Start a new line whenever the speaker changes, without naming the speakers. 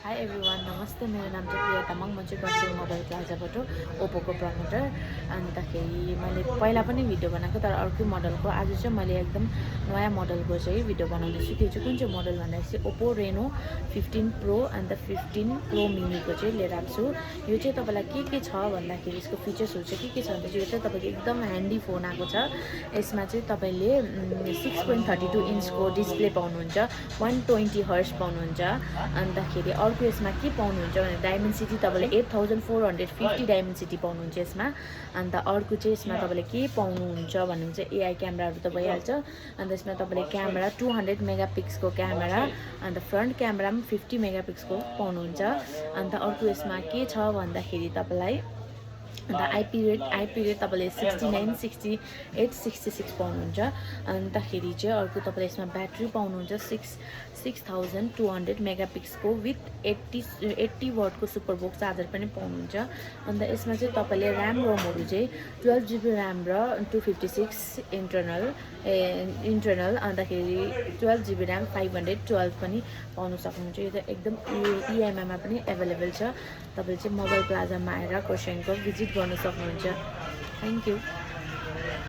high everyone नमस्ते मेरो नाम चाहिँ प्रिया तामाङ म चाहिँ गर्छु मोबाइल प्लाजाबाट ओप्पोको प्रमोटर अन्तखेरि मैले पहिला पनि भिडियो बनाएको तर अर्कै मोडलको आज चाहिँ मैले एकदम नयाँ मोडलको चाहिँ भिडियो बनाउँदैछु त्यो चाहिँ कुन चाहिँ मोडल भन्दाखेरि चाहिँ ओप्पो रेनो 15 प्रो अन्त 15 प्रो मिनीको चाहिँ लिएर आएको छु यो चाहिँ तपाईँलाई के छ भन्दाखेरि यसको फिचर्सहरू चाहिँ के छ भन्दा चाहिँ यो चाहिँ तपाईँको एकदम ह्यान्डी फोन आएको छ यसमा चाहिँ तपाईँले 6.32 इन्चको डिस्प्ले पाउनुहुन्छ 120 हर्ट्ज पाउनुहुन्छ अन्तखेरि अर्को यसमा के पाउनुहुन्छ भने डायमेन्सिटी तपाईँले 8450 डायमेन्सिटी पाउनुहुन्छ यसमा अन्त अर्को चाहिँ यसमा तपाईँले के पाउनुहुन्छ भन्नुहुन्छ चाहिँ एआई क्यामेराहरू त भइहाल्छ अन्त यसमा तपाईँले क्यामेरा 200 मेगापिक्सको क्यामेरा अन्त फ्रन्ट क्यामेरा पनि 50 मेगापिक्सको पाउनुहुन्छ अन्त अर्को यसमा के छ भन्दाखेरि तपाईँलाई अन्त आइपी रेट तपाईँले 69 68 66 पाउनुहुन्छ अन्तखेरि चाहिँ अर्को तपाईँले यसमा ब्याट्री पाउनुहुन्छ 6200 मेगापिक्सको विथ 80 वाटको सुपर बोक्स चार्जर पनि पाउनुहुन्छ अन्त यसमा चाहिँ तपाईँले ऱ्याम रोमहरू चाहिँ 12 GB ऱ्याम र 256 इन्टरनल अन्तखेरि 12 GB ऱ्याम 512 पनि पाउन सक्नुहुन्छ यो त एकदम इएमआईमा पनि एभाइलेबल छ तपाईँले चाहिँ मोबाइल प्लाजामा आएर खरसाङको भिजिट गर्न सक्नुहुन्छ थ्याङ्क यू